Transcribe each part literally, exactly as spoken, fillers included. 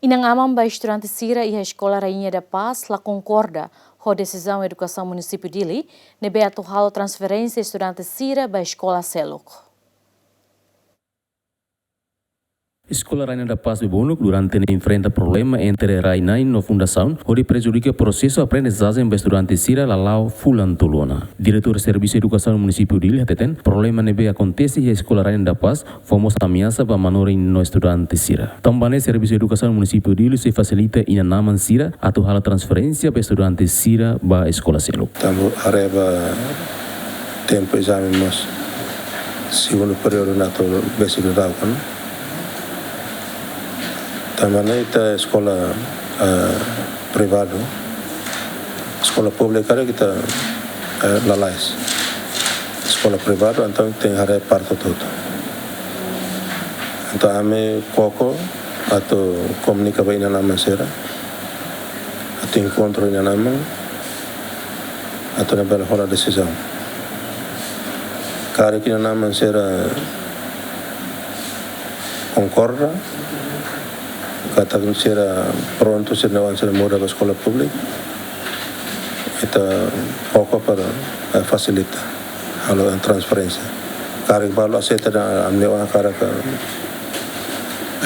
Inan-aman ba estudante sira iha Eskola Rainha da Paz la konkorda ho desizaun Edukasaun Munisípiu Dili ne'ebé atu halo transferénsia estudante sira ba eskola seluk. Eskola Rainha da Paz Bebonuk durante ne'e enfrenta problema entre rai-na'in no fundasaun, hodi prejudika prosesu aprendizajen ba estudante sira lala'o fulan tolu ona. Diretór Servisu Edukasaun Munisípiu Dili hateten, problema ne'ebé akontese iha Eskola Rainha da Paz fó mós ameasa ba manorin no estudante sira. Tanba ne'e Servisu Edukasaun Munisípiu Dili sei fasilita inan-aman sira atu halo transferénsia ba estudante sira ba eskola seluk. Tanba haree ba tempu ezame mós segundu períodu ne'e atu besik daudaun. Tanba ne'e ita eskola, eh, privadu, eskola públika karik ita, eh, lalais. Eskola privadu, entaun tenke haree parte hotu-hotu. Entaun ami koko atu komunika ba inan-aman sira, atu enkontru inan-aman, atu nune'e bele hola desizaun. Karik inan-aman sira konkorda, katak sira prontu, sira-nia oan sira muda ba eskola públika, ita koko para, eh, fasilita halo transferénsia. Karik balu aseita dehan ami-nia oan hakarak,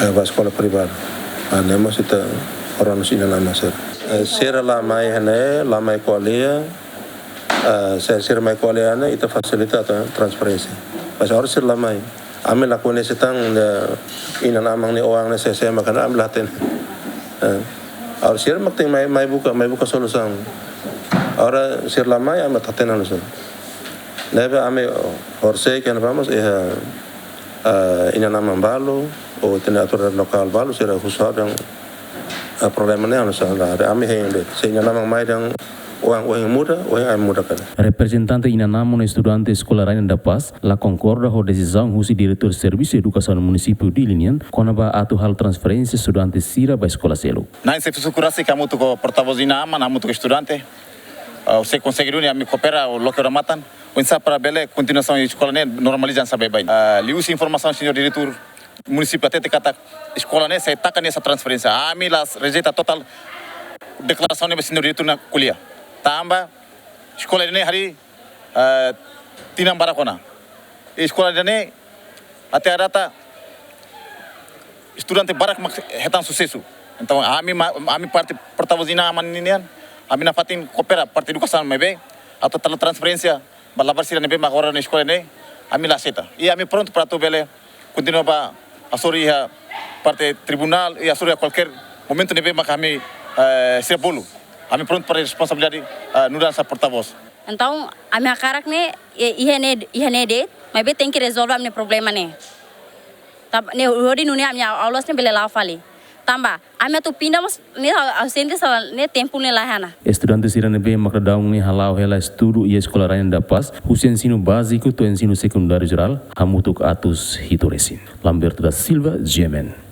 eh, ba eskola privadu. Ah, ne'e mós ita rona husi inan-aman sira. Eh, sira la mai iha ne'e, la mai ko'alia, eh, se sira mai ko'alia iha ne'e, ita fasilita atu transferénsia. Mas agora sira la mai. Ami la koñese tan dehan inan-aman nia oan ne'e sé-sé mak iha ne'e, ami la hatene. Eh, agora sira mak tenke mai, mai buka, mai buka solusaun. Agora sira la mai, ami la hatene solusaun. Ne'ebé ami horiseik iha ne'ebá mós iha, eh, inan-aman balu, ou ita-nia autoridade lokál balu, sira husu dehan, eh, problema ne'e anu sa la, ami hein de'it. Se inan-aman mai dehan oan, ohin muda, ohin ami muda karik. Reprezentante inan-aman no estudante Eskola Rainha da Paz la konkorda ho desizaun husi Diretór Servisu Edukasaun Munisípiu Dili nian kona-ba atu halo transferénsia estudante sira ba eskola seluk. Na'in sei susukura se hamutuk ho porta-voz inan-aman, hamutuk ho estudante, ah, se konsege duni ami koopera ho loke odamatan, oinsá para bele kontinuasaun eskola ne'e normaliza hanesan baibain. Ah, liuhusi informasaun señór diretór munisípiu hatete katak eskola ne'e sei taka nia sa transferénsia. Ami la rejeita totál deklarasaun ne'ebé señór diretór nia ko'alia. Tanba eskola ne'e harii, eh, tinan barak ona. Eskola ne'e até agora estudante barak mak hetan susesu. Entaun ami ma-, ami parte porta-voz inan-aman ninian, ami nafatin koopera parte edukasaun maibé atu halo transferénsia ba labarik sira ne'ebé mak agora iha eskola ne'e, ami la aseita. I ami prontu para atu bele kontinua ba hasoru iha parte tribunál, i hasoru iha kualkér momentu ne'ebé mak ami, eh, sira bolu. Ami prontu para responsabilidade, eh, nu'udar hanesan porta-voz. Entaun, ami hakarak ne'e, i-, iha ne'e, iha ne'e de'it, maibé tenke rezolve ami-nia problema ne'e. Tanba ne'e hodi nune'e ami-nia aulas ne'e bele la'o fali. Tanba ami atu pinda mós ne'e au-, ausente sala ne'e tempu ne'e la iha ona. Estudante sira ne'ebé mak daudaun ne'e hala'o hela estudu iha Eskola Rainha da Paz, husi ensinu báziku to'o ensinu sekundáriu jerál, hamutuk atus hitu resin. Lamberto da Silva, G M N.